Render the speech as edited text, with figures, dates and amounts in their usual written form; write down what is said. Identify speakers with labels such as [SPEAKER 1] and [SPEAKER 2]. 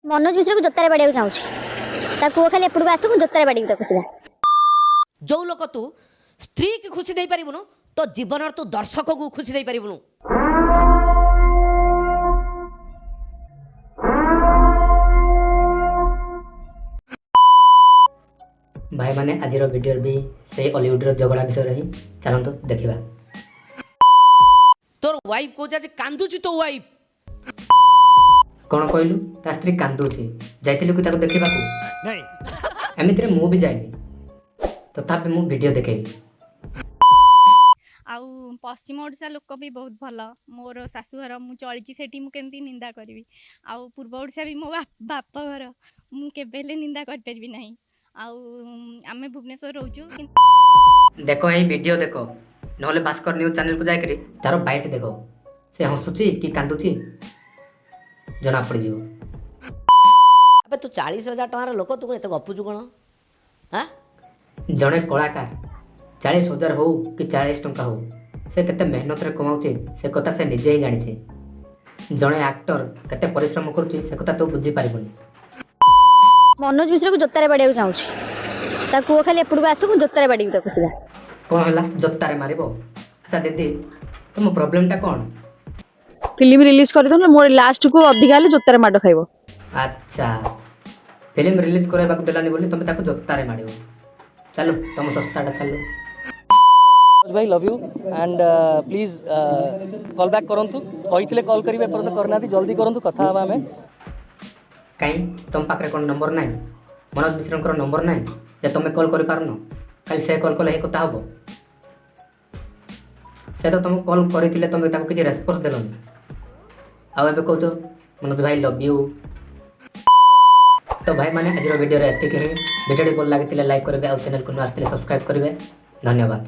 [SPEAKER 1] ମନୋଜ ମିଶ୍ରକୁ ଜୋତାରେ ବାଡ଼ିବାକୁ ଚାହୁଁଛି। ତାକୁ କୁହ ଖାଲି ଏପଟକୁ ଆସୁ, ମୁଁ ଜୋତାରେ ବାଡ଼ିବି ତାକୁ ସିଧା।
[SPEAKER 2] ଯୋଉ ଲୋକ ତୁ ସ୍ତ୍ରୀକି ଖୁସି ଦେଇପାରିବୁନୁ, ତୋ ଜୀବନରେ ତୁ ଦର୍ଶକକୁ ଖୁସି ଦେଇପାରିବୁନୁ।
[SPEAKER 3] ଭାଇମାନେ, ଆଜିର ଭିଡ଼ିଓରେ ବି ସେଇ ଅଲିଉଡ଼ର ଝଗଡ଼ା ବିଷୟରେ ହିଁ ଚାଲନ୍ତୁ ଦେଖିବା।
[SPEAKER 2] ତୋର ୱାଇଫ୍ କହୁଛି, ଆଜି କାନ୍ଦୁଛି ତୋ ୱାଇଫ୍।
[SPEAKER 3] କ'ଣ କହିଲୁ? ତା ସ୍ତ୍ରୀ କାନ୍ଦୁଛି? ଯାଇଥିଲୁ କି ତାକୁ ଦେଖିବାକୁ? ଏମିତିରେ ମୁଁ ବି ଯାଇନି, ତଥାପି ମୁଁ ଭିଡ଼ିଓ ଦେଖେଇବି।
[SPEAKER 4] ଆଉ ପଶ୍ଚିମ ଓଡ଼ିଶା ଲୋକ ବି ବହୁତ ଭଲ। ମୋର ଶାଶୁଘର, ମୁଁ ଚଳିଛି ସେଠି, ମୁଁ କେମିତି ନିନ୍ଦା କରିବି? ଆଉ ପୂର୍ବ ଓଡ଼ିଶା ବି ମୋ ବାପ ଘର, ମୁଁ କେବେ ହେଲେ ନିନ୍ଦା କରିପାରିବି ନାହିଁ। ଆଉ ଆମେ ଭୁବନେଶ୍ୱର ରହୁଛୁ।
[SPEAKER 3] ଦେଖ, ଏଇ ଭିଡ଼ିଓ ଦେଖ, ନହେଲେ ଭାସ୍କର ନ୍ୟୁଜ୍ ଚ୍ୟାନେଲକୁ ଯାଇକରି ତାର ବାଇଟ୍ ଦେଖ। ସେ ହସୁଛି କି କାନ୍ଦୁଛି ଜଣା ପଡ଼ିଯିବ।
[SPEAKER 2] ଆବେ, ତୁ 40,000 ଟଙ୍କାର ଲୋକ, ତୁ କ'ଣ ଏତେ ଗପୁଛୁ କ'ଣ? ହାଁ?
[SPEAKER 3] ଜଣେ କଳାକାର 40,000 ହଉ କି 40 ଟଙ୍କା ହଉ, ସେ କେତେ ମେହନତରେ କମାଉଛି ସେ କଥା ସେ ନିଜେ ହିଁ ଜାଣିଛି। ଜଣେ ଆକ୍ଟର କେତେ ପରିଶ୍ରମ କରୁଛି ସେ କଥା ତୁ ବୁଝିପାରିବୁନି।
[SPEAKER 1] ମନୋଜ ମିଶ୍ରକୁ ଜୋତାରେ ବାଡ଼ିବାକୁ ଚାହୁଁଛି। ତାକୁ କୁହ ଖାଲି ଏପଟକୁ ଆସୁ, ମୁଁ ଜୋତାରେ ବାଡ଼ିବି ତାକୁ ସିଧା।
[SPEAKER 3] କ'ଣ ହେଲା, ଜୋତାରେ ମାରିବ? ଆଚ୍ଛା ଦିଦି, ତୁମ ପ୍ରୋବ୍ଲେମଟା କ'ଣ?
[SPEAKER 5] ଫିଲ୍ମ ରିଲିଜ କରିଦଉନ, ମୋର ଲାଷ୍ଟକୁ ଅଧିକା ହେଲେ ଜୋତାରେ ମାଡ଼ ଖାଇବ।
[SPEAKER 3] ଆଚ୍ଛା, ଫିଲ୍ମ ରିଲିଜ୍ କରାଇବାକୁ ଦେଲାନି ବୋଲି ତୁମେ ତାକୁ ଜୋତାରେ ମାରିବ। ଚାଲୁ, ତୁମ ସଂସ୍ଥାଟା ଚାଲୁ।
[SPEAKER 6] ଭାଇ, love you and please call back କରନ୍ତୁ। କହିଥିଲେ କଲ୍ କରିବେ, ଏପର୍ଯ୍ୟନ୍ତ କରିନାହାନ୍ତି। ଜଲ୍ଦି କରନ୍ତୁ, କଥା ହେବା ଆମେ।
[SPEAKER 3] କାହିଁ, ତୁମ ପାଖରେ କ'ଣ ନମ୍ବର ନାହିଁ? ମନୋଜ ମିଶ୍ରଙ୍କର ନମ୍ବର ନାହିଁ ଯେ ତୁମେ କଲ୍ କରିପାରୁନ? ଖାଲି ସେ କଲ୍ କଲେ ହିଁ କଥା ହେବ? ସେ ତ ତୁମକୁ କଲ୍ କରିଥିଲେ, ତୁମେ ତାକୁ କିଛି ରେସ୍ପନ୍ସ ଦେଲନି, ଆଉ ଏବେ କହୁଛ ମନୋଜ ଭାଇ ଲଭ୍ you. ତ ଭାଇମାନେ, ଆଜିର ଭିଡ଼ିଓରେ ଏତିକି ହିଁ। ଭିଡ଼ିଓଟି ଭଲ ଲାଗିଥିଲେ ଲାଇକ୍ କରିବେ ଆଉ ଚ୍ୟାନେଲକୁ ନୂଆ ଆସିଥିଲେ ସବସ୍କ୍ରାଇବ୍ କରିବେ। ଧନ୍ୟବାଦ।